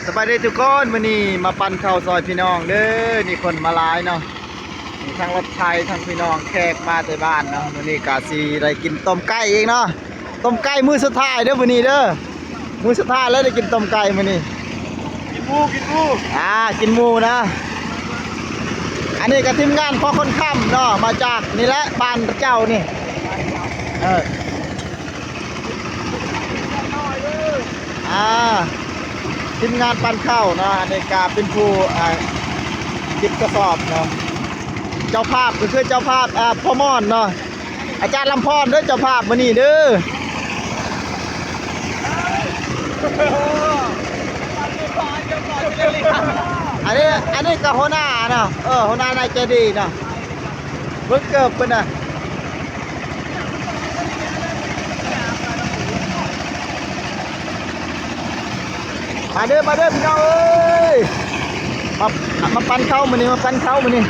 ສະບາຍດີທຸກຄົນ, ມື້ນີ້ມາປັ້ນເຂົ້າຊ່ອຍພີ່ນ້ອງເດີ. ນີ້ຄົນມາຫຼາຍເນາະ, ມີທັງລົດໄຖ ທັງພີ່ນ້ອງແຂກມາແຕ່ບ້ານເນາະ. ມື້ນີ້ກະຊິໄດ້ກິນຕົ້ມໄກ່ອີກເນາະ, ຕົ້ມໄກ່ມື້ສຸດທ້າຍເດີມື້ນີ້ເດີ, ມື້ສຸດທ້າຍແລ້ວໄດ້ກິນຕົ້ມໄກ່ມື້ນີ້. ກິນໝູ ກິນໝູ ອ່າ ກິນໝູນະ. ອັນນີ້ກະທີມງານພໍ່ຄົນຄ້ຳເນາະ, ມາຈາກນີ້ແຫຼະ ບ້ານເຈົ້ານີ້. ເອີ ອ່າ ທີມງານປັ້ນເຂົ້າເນາະ, ອັນນີ້ກະເປັນຜູ້ ອ່າ ເກັບກະສອບເນາະ. ເຈົ້າພາບກະຄືເຈົ້າພາບ ອ່າ ພໍ່ມ່ອນເນາະ, ອາຈານລຳພອນເດີ ເຈົ້າພາບມື້ນີ້ເດີ. ອັນນີ້ ອັນນີ້ກະຫົວໜ້າເນາະ, ເອີ ຫົວໜ້ານາຍໃຈດີເນາະ, ເບິ່ງເກີບເພິ່ນນະ. ມາເດີ ມາເດີພີ່ນ້ອງເອີຍ, ມາ ມາປັ້ນເຂົ້າມື້ນີ້ ມາປັ້ນເຂົ້າມື້ນີ້.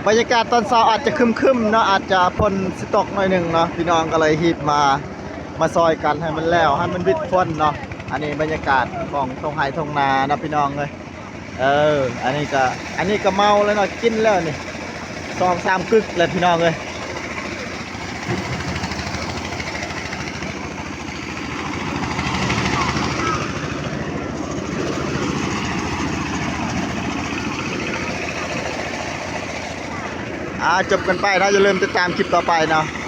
ບັນຍາກາດຕອນເຊົ້າອາດຈະຄຶມໆເນາະ, ອາດຈະຝົນຊິຕົກໜ້ອຍໜຶ່ງເນາະ, ພີ່ນ້ອງກະເລີຍຮີບມາ ມາຊ່ອຍກັນໃຫ້ມັນແລ້ວ ໃຫ້ມັນຫວິດຝົນເນາະ. ອັນນີ້ບັນຍາກາດຂອງທົ່ງໄຮ່ທົ່ງນາເນາະ ພີ່ນ້ອງເອີຍ. ເອີ ອັນນີ້ກະ ອັນນີ້ກະເມົາແລ້ວເນາະ, ກິນແລ້ວນີ້ ສອງສາມກຶກແລ້ວ ພີ່ນ້ອງເອີຍ. ອ່າ ຈົບກັນໄປເນາະ, ຢ່າລືມຕິດຕາມຄລິບຕໍ່ໄປເນາະ.